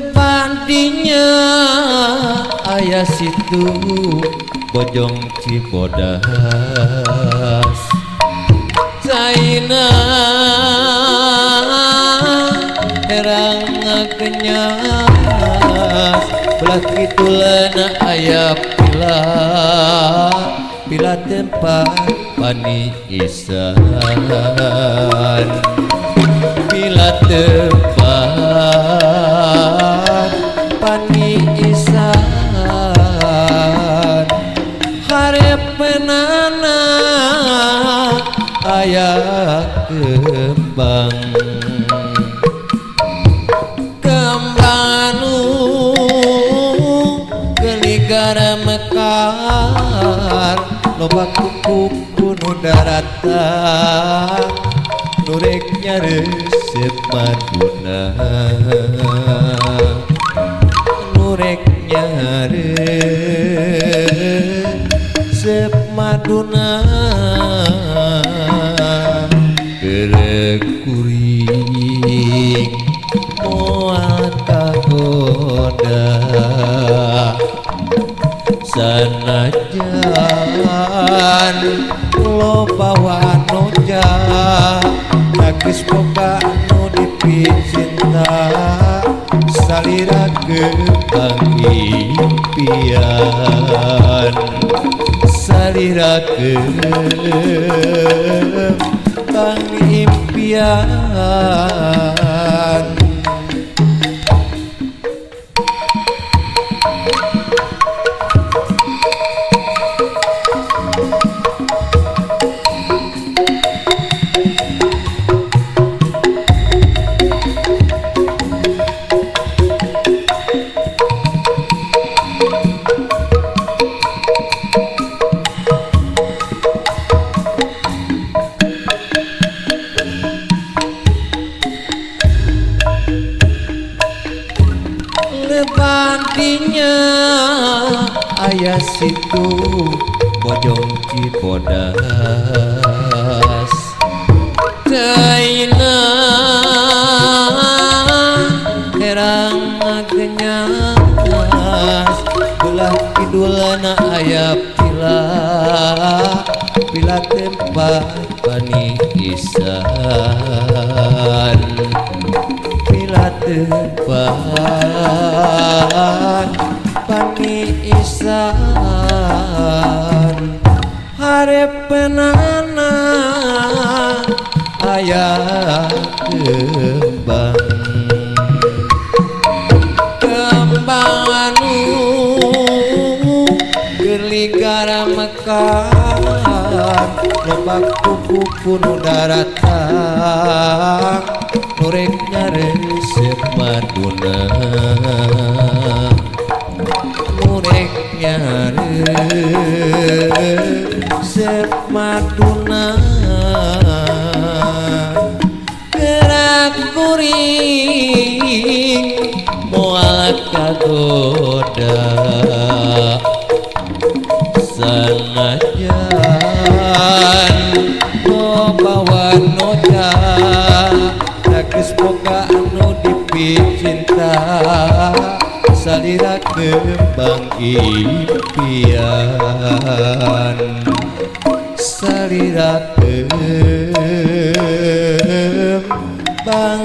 Lepat dinya aya situ Bojong Cibodas. Caina herang ngagenyas, belah kidulna aya pila pila tempat paniisan, pila tempat paniisan. Hareupnana aya kembang, kembang anu geuligara mekar, loba kuku nu daratang nu rek nyareuseup maduna, nu rek nyareuseup maduna. Gerek kuring moal kagoda, sanajan loba wanoja, geus boga nu dipicinta. Salira kembang impian, salira kembang impian. Lepantinya aya situ Bojong Cibodas. Caina herang ngagenyas, belah kidulna aya pila pila tempat paniisan, pila tempat paniisan. Hareupnana aya kembang, kembang anu geuligara mekar, loba kuku nu daratang nu rek nyareuseup maduna, nu rek nyareuseup maduna. Gerak kuring moal kagoda, sanajan loba wanoja, geus boga anu dipicinta. Salira kembang impian, salira kembang